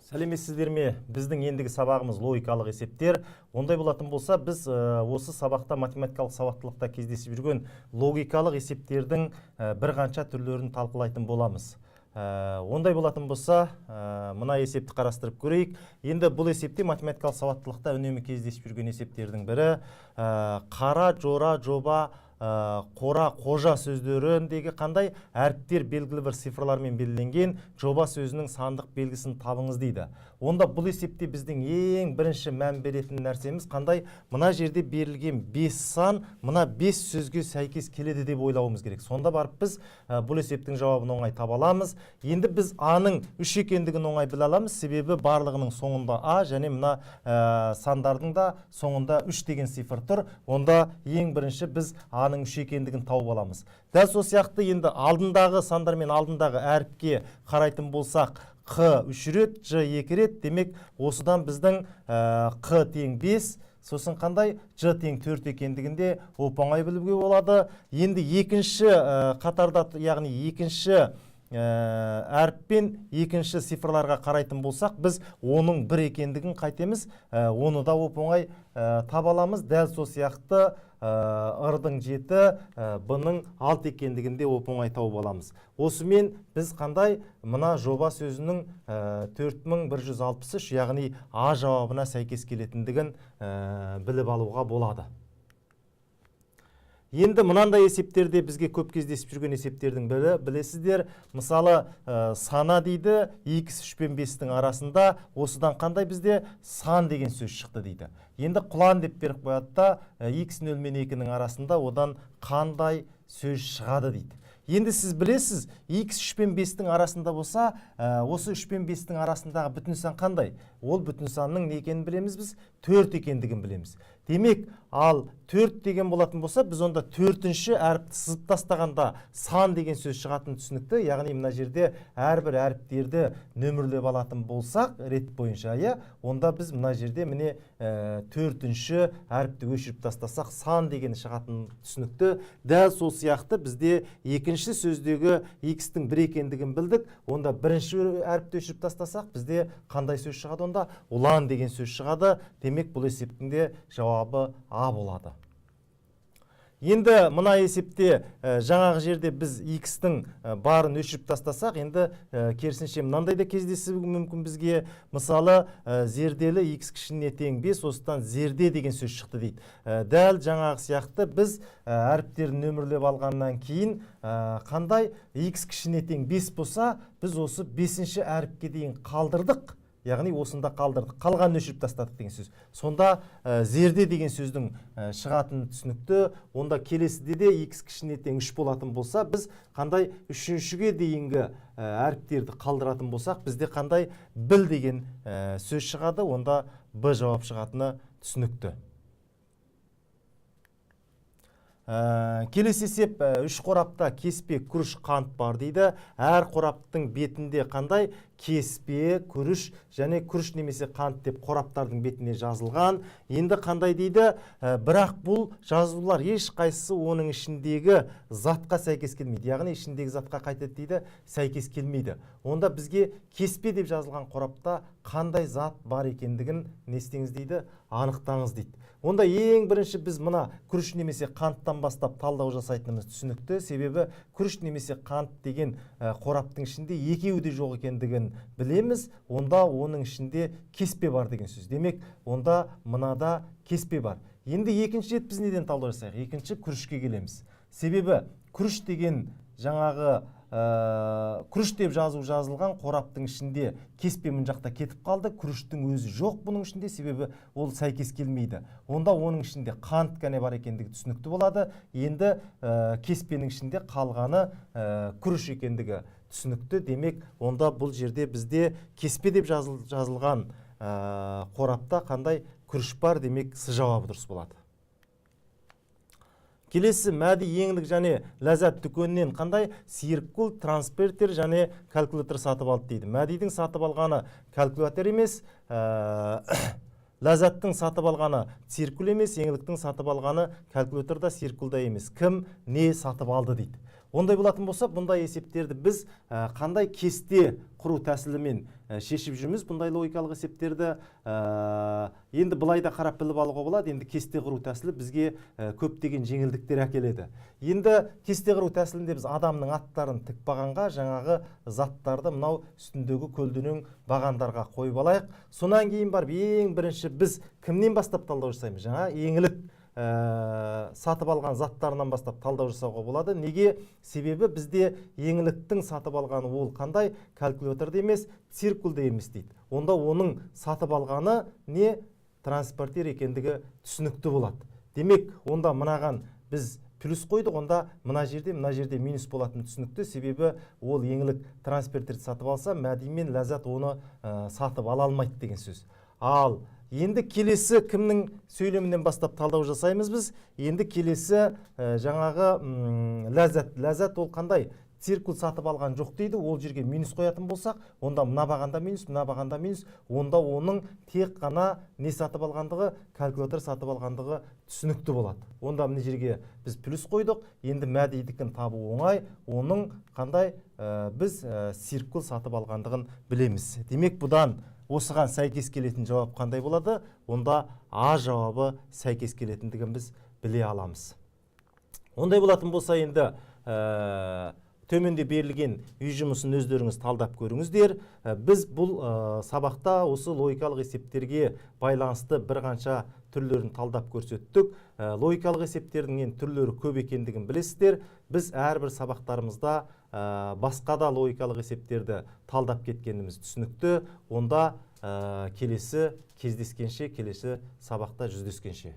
Сәлеметсіздер ме? Біздің ендігі сабағымыз логикалық есептер. Ондай болатын болса, біз осы сабақта математикалық сауаттылықта кездесіп жүрген логикалық есептердің бір қанша түрлерін талқылайтын боламыз. Ондай болатын болса, мына есепті қарастырып көрейік. Енді бұл есепте математикалық сауаттылықта үнемі кездесіп жүрген есептердің бірі, қара, жора, жоба, қора, қожа сөздеріндегі қандай әріптер белгілі бір цифрлармен белгіленген, жоба сөзінің сандық белгісін табыңыз дейді. Онда бұл есепте біздің ең бірінші мән беретін нәрсеміз қандай? Мына жерде берілген 5 сан мына 5 сөзге сәйкес келеді деп ойлауымыз керек. Сонда барып біз бұл есептің жауабын оңай таба аламыз. Енді біз А-ның 3 екендігін оңай біле аламыз, себебі барлығының соңында А және мына сандардың да соңында 3 деген цифр тұр. Онда ең бірінші біз А-ның 3 екендігін тауып аламыз. Дәл сол сияқты енді алдындағы сандар мен алдындағы әріпке қарайтын болсақ, Қ 3 рет, Ж 2 рет, демек осыдан біздің Қ тең 5, сосын қандай Ж тең 4 екендігінде оп-оңай білуге болады. Енді екінші қатарда, яғни екінші әріппен екінші цифрларға қарайтын болсақ, біз оның 1 екендігін қайтеміз, оны да оп-оңай таба аламыз. Дәл сол сияқты Р-дың 7, Б-ның 6 екендігін де оп-оңай тауып аламыз. Осымен біз қандай мына жоба сөзінің 4163, яғни А жауабына сәйкес келетіндігін біліп алуға болады. Енді мынандай есептерде бізге көп кездесіп жүрген есептердің бірі, білесіздер, мысалы, сана дейді, икс үш пен бестің арасында, осыдан қандай бізде сан деген сөз шықты дейді. Енді құлан деп беріп қояды да, икс нөл мен екінің арасында одан қандай сөз шығады дейді. Енді сіз білесіз, икс үш пен бестің арасында болса, осы үш пен бестің арасындағы бүтін сан қандай? Ол бүтін санның не екенін білеміз біз, 4 екендігін білеміз. Демек, ал 4 деген болатын болса, біз онда төртінші әріпті сызып тастағанда сан деген сөз шығатыны түсінікті. Яғни мына жерде әрбір әріптерді нөмірлеп алатын болсақ, рет бойынша, иә, онда біз мына жерде міне, төртінші әріпті өшіріп тастасақ, сан деген шығатыны түсінікті. Дәл сол сияқты бізде екінші сөздегі икстің 1 екендігін білдік. Онда бірінші әріпті өшіріп тастасақ, бізде қандай сөз шығады онда? Ұлан деген сөз шығады. Демек, бұл есептің де жауабы А болады. Енді мына есепте, жаңағы жерде біз икстің барын өшіріп тастасақ, енді керісінше мынандай да кездесуі мүмкін бізге. Мысалы, зерделі икс кішіне тең 5, осыдан зерде деген сөз шықты дейді. Дәл жаңағы сияқты біз әріптерін нөмірлеп алғаннан кейін, қандай икс кішіне тең 5 болса, біз осы 5-ші әріпке дейін қалдырдық. Яғни осында қалдырдық, қалғанын өшіріп тастадық деген сөз. Сонда зерде деген сөздің шығатыны түсінікті. Онда келесіде де икс кішіне тең 3 болатын болса, біз қандай үшіншіге дейінгі әріптерді қалдыратын болсақ, бізде қандай біл деген сөз шығады, онда Б жауап шығатыны түсінікті. Келесі есеп, үш қорапта кеспе, күріш, қант бар дейді. Әр қораптың бетінде қандай кеспе, күріш және күріш немесе қант деп қораптардың бетіне жазылған. Енді қандай дейді? Бірақ бұл жазулар ешқайсысы оның ішіндегі затқа сәйкес келмейді. Яғни ішіндегі затқа қайтеді дейді, сәйкес келмейді. Онда бізге кеспе деп жазылған қорапта қандай зат бар екендігін не істеңіз дейді, анықтаңыз дейді. Онда ең бірінші біз мына күріш немесе қанттан бастап талдау жасайтынымыз түсінікті. Себебі күріш немесе қант деген қораптың ішінде екеуі де жоқ екендігін білеміз. Онда оның ішінде кеспе бар деген сөз. Демек, онда мынада кеспе бар. Енді екінші рет біз неден талдау жасайық? Екінші күрішке келеміз. Себебі күріш деген жаңағы күріш деп жазу жазылған қораптың ішінде кеспе мына жақта кетіп қалды, күріштің өзі жоқ бұның ішінде, себебі ол сәйкес келмейді. Онда оның ішінде қант қане бар екендігі түсінікті болады. Енді кеспенің ішінде қалғаны күріш екендігі түсінікті. Демек, онда бұл жерде бізде кеспе деп жазылған қорапта қандай күріш бар, демек С жауабы дұрыс болады. Келесі Мәди Еңлік және Ләззат дүкенінен қандай Сиркул, транспортер және калькулятор сатып алды дейді. Мәдидің сатып алғаны калькулятор емес, Ләззаттың сатып алғаны циркуль емес, Еңліктің сатып алғаны калькулятор да, циркуль да емес. Кім не сатып алды дейді. Ондай болатын болса, бұндай есептерді біз қандай кесте құру тәсілімен шешіп жүрміз бұндай логикалық есептерді? Енді былай да қарап біліп алуға болады. Енді кесте құру тәсілі бізге көптеген жеңілдіктер әкеледі. Енді кесте құру тәсілінде біз адамның аттарын тік бағанға, жаңағы заттарды мынау үстіндегі көлденең бағандарға қойып алайық. Сонан кейін барып ең бірінші біз кімнен бастап талдау жасаймыз? Жаңа Еңлік сатып алған заттарынан бастап талдау жасауға болады. Неге? Себебі бізде Еңліктің сатып алғаны ол қандай? Калькулятор да емес, циркуль де емес дейді. Онда оның сатып алғаны не? Транспортер екендігі түсінікті болады. Демек, онда мынаған біз плюс қойдық, онда мына жерде минус болатыны түсінікті. Себебі ол Еңлік транспортерді сатып алса, Мәди мен Ләззат оны сатып ала алмайды деген сөз. Ал енді келесі кімнің сөйлемінен бастап талдау жасаймыз біз? Енді келесі жаңағы Ләззат. Ләззат ол қандай? Циркуль сатып алған жоқ дейді. Ол жерге минус қоятын болсақ, онда мына бағанда минус, мына бағанда минус. Онда оның тек қана не сатып алғандығы? Калькулятор сатып алғандығы түсінікті болады. Онда мына жерге біз плюс қойдық. Енді Мәдидікін табу оңай. Оның қандай біз циркуль сатып алғандығын білеміз. Демек, бұдан осыған сәйкес келетін жауап қандай болады? Онда А жауабы сәйкес келетіндігін біз біле аламыз. Ондай болатын болса, енді төменде берілген үй жұмысын өздеріңіз талдап көріңіздер. Біз бұл сабақта осы логикалық есептерге байланысты бір қанша түрлерін талдап көрсеттік. Логикалық есептердің енді түрлері көп екендігін білесіздер. Біз әрбір сабақтарымызда басқа да логикалық есептерді талдап кеткеніміз түсінікті. Онда келесі кездескенше, келесі сабақта жүздескенше.